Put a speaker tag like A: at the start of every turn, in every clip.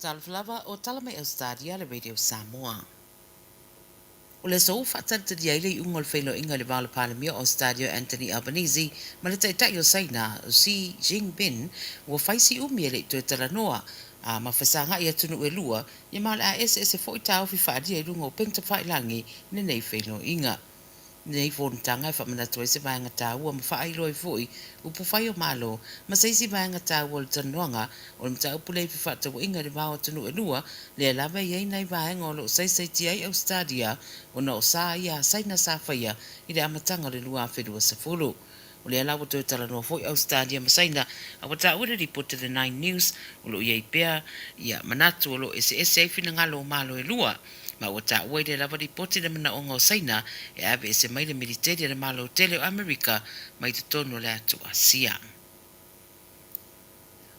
A: Talofa lava o tala mai Australia le Radio Samoa. O le aso ua faatalitalia ai le iuga o le feiloaiga i le va o le Palemia o Australia Anthony Albanese ma le Taitai o Saina o Xi Jinping ua fai si umi e le i toe talanoa a ma fesagai atunuu e lua ia ma o le a eseese foi taofi faaalia i luga o upega tafailagi i lenei feiloaiga. Lenei fonotaga e faamanatu ai se vaega taua ma faailoa ai foi upufai o Malo ma se isi vaega taua o le talanoaga o le mataupu lea i fefaatauaiga i le va o atunuu e lua, lea lava e i ai nai vaega o lo o saisaitia ai Ausetalia ona o sa ia a Saina sa faia i le amataga o le 2020. O lea la ua toe talanoa foi Ausetalia ma Saina a ua taua i le lipoti a le Nine News o lo o i ai pea ia manatu o lo o eseese ai finagalo o Malo e lua. Ma ua taua i lea lava lipoti le manaoga o Saina e aveese mai le militeli a le Malo tele o Amerika mai totonu o le atu Asia.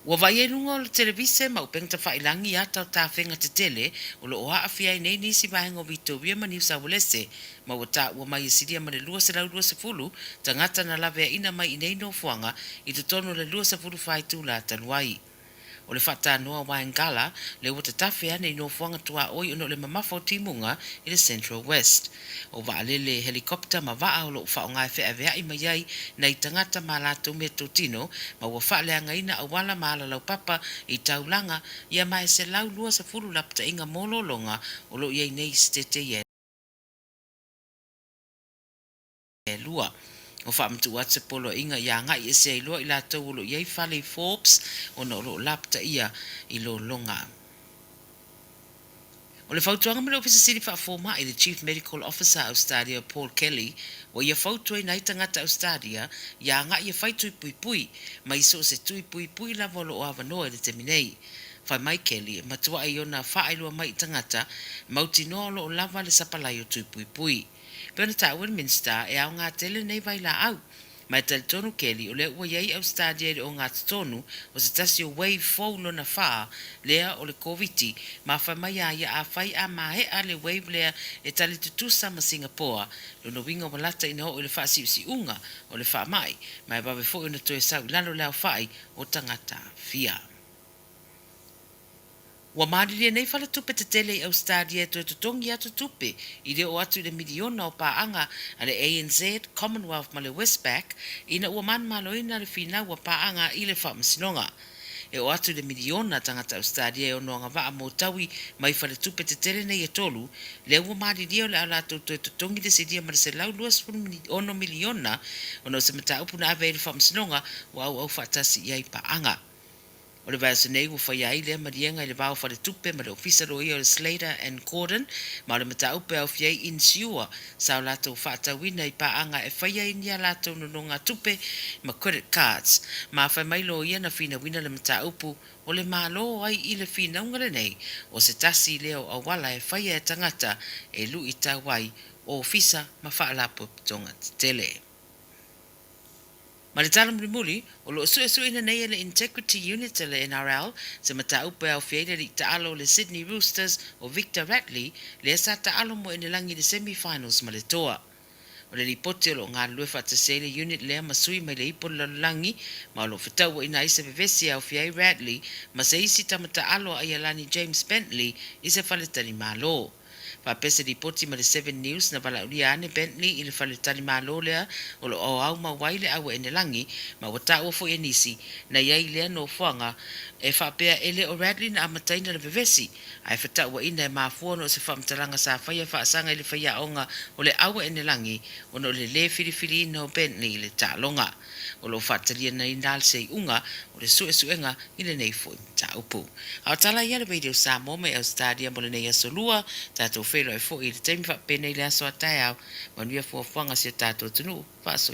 A: Ua vaaia i luga o le televise ma upega tafailagi ata o tafega tetele o lo o aafia ai nei nisi vaega o Vitoria ma Niu Saualese ma ua taua mai e silia ma le 220 tagata na laveaina mai i nei nofoaga i totonu o le 24 itula talu ai. O le faatanoa o Wyangala lea ua tatafe ane i nofoaga tuaoi ona o le mamafa o timuga i le Central West. O vaalele helicopter ma vaa o lo o faaaoga e feaveai mai ai nai tagata ma a latou meatotino ma ua faaleagaina auala ma alalaupapa i taulaga ia ma e 120 lapataiga mo lologa o lo o i ai nei i setete ia e lua. Ua faamatuu atu se poloaiga ia agai ese ai loa i latou o lo o i ai fale i Forbes ona o lo o lapataia i lologa. O le fautuaga mai le Ofisa Sili Faafomai, le Chief Medical Officer Australia Paul Kelly, ua ia fautuaina ai tagata Australia ia agai e fai tui puipui, mai so o se tui puipui lava o lo o avanoa i le taimi nei. Fai mai Kelly, e matuai ona faailoa mai i tagata, mautinoa o lo o lava le sapalai o tui puipui. Pei ona taua e le Minisita, e aoga tele lenei vailaau. Ma e talitonu Kelly, o lea ua i ai Ausetalia i le ogatotonu o se tasi o wave fou lona fa lea o le Koviti, ma fai mai a ia afai a maea le wave lea e tali tutusa ma Singapoa, lona uiga ua lata ina oo i le faasiusiuga o le faamai, ma e vave foi ona toe sau i lalo le aofai o tagata aafia. Ua malilie nei faletupe tetele i Ausetalia e toe totogi atu tupe i le oo atu i le miliona o paaga a le ANZ, Commonwealth ma le Westpac ina ua manumaloina le finau a paaga i le faamasinoga. E oo atu i le miliona tagata Ausetalia e ono agavaa mo taui mai faletupe tetele nei e tolu, lea ua malilie o le a latou toe totogi le silia ma le 126 miliona ona o se mataupu na ave ai i le faamasinoga ua auau faatasi i ai paaga. O le vaiaso nei ua faia ai lea maliega i le va o Faletupe ma le Ofisa Loia o le Slater and Gordon ma o le mataupu e aofia ai insiua sa o latou faatauina i paaga e faia ai ni a latou nonogatupe ma credit cards. Ma fai mai loia na finauina le mataupu o le Malo ai i le finauga lenei o se tasi lea o auala e faia e tagata e luitau ai ofisa ma faalapotopotoga tetele. Ma le tala mulimuli, o lo o suesueina nei e le Integrity Unit a le NRL se mataupu e aofia ai le alii taalo o le Sydney Roosters o Victor Radley, lea sa taalo mo Enelagi i le semi-finals ma le toa. O le lipoti o lo o galulue faatasi ai le unit lea ma sui mai le ipu o le lalolagi, ma o lo o fetauaina ai se vevesi e aofia ai Radley ma se isi tama taalo a Aialani James Bentley i se faletalimalo. Faapea se lipoti ma le Seven News na valaaulia ane Bentley i le fale talimalo lea o lo o aoao mau ai le aua Enelagi ma ua taua foi e nisi na i ai i lea nofoaga e faapea e le o Radley na amataina le vevesi ae fetauaina e mafua ona o se faamatalaga sa faia faasaga i le faiaoga o le aua Enelagi ona o le lē filifiliina o Bentley i le taaloga. O lo o faatalianaina le seiuga o le suesuega i lenei foi mataupu. A o tala ia le Radio Samoa mai Ausetalia mo lenei aso lua, tatou feiloai foi i le taimi faapenei le aso a taeao. Manuia fuafuaga a si o tatou atunuu. Faasoifua.